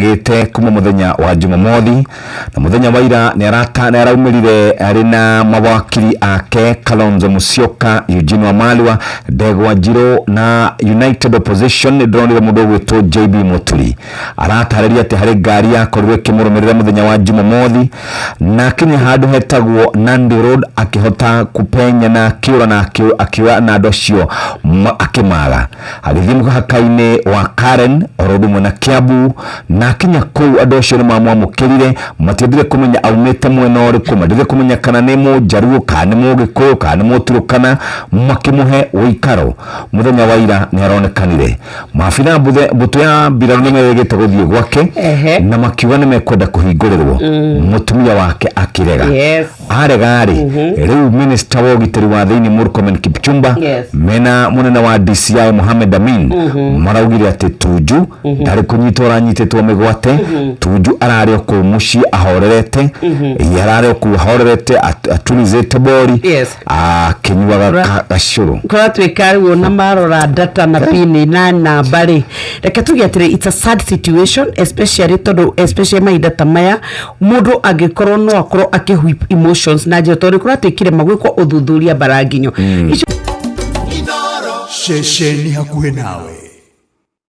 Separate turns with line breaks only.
Agĩte kuma mũthenya wa Jumamothi na mũthenya wa ira nĩ araumĩrire arĩ na mawakiri ake Kalonzo Musyoka, Eugene Wamalwa, Ndegwa Njirũ na United Opposition. Nĩ ndĩronire mũndũ ũgwĩtwo JB Muturi aratarĩria atĩ harĩ ngari yakorirwo ĩkĩmũrũmĩrĩra mũthenya wa Jumamothi na akinya handũ hetagwo Nandi Road akĩhota kupenya na akĩũra na akĩũra na andũ acio akĩmaga agĩthiĩ mũhaka-inĩ wa Karen oro ũndũ ũmwe na Kiambu, na akinya kũu andũ acio nĩ mamwamũkĩrire. Matiendire kũmenya aumĩte mwena ũrĩkũ, matiendire kũmenya kana nĩ Mũnjaruo kana nĩ Mũgĩkũyũ kana nĩ Mũturũkana, makĩmũhe ũikaro. Mũthenya wa ira nĩ aronekanire. Maabitha mbũtũ ya mbirarũ nĩ meregete gũthiĩ gwake na makiuga nĩ mekwenda kũhingũrĩrwo, mũtumia wake akĩrega. Arega rĩ, rĩu minista wa ũgitĩri wa thĩinĩ Murkomen Kipchumba mena mũnene wa DCI Mohamed Amin maraugire atĩ Tuju ndarĩ kũnyitwo aranyitĩtwo mĩgwate. Tuju ararĩ o kũu mũciĩ ahorerete. Ĩĩ, ararĩ o kũu ahorerete aturizĩte bori akĩnyuaga gacũrũ.
Kũratuĩka rĩu ona marora data na pini na namba rĩ, reke tuge atĩrĩ, it's a sad situation, especially tondũ especially mahinda ta maya mũndũ angĩkorwo no akorwo akĩ whip emotions na njĩra, tondũ kũratuĩkire magwĩkwo ũthuthuria mbaranginyo.
Ceceni hakuhĩ nawe.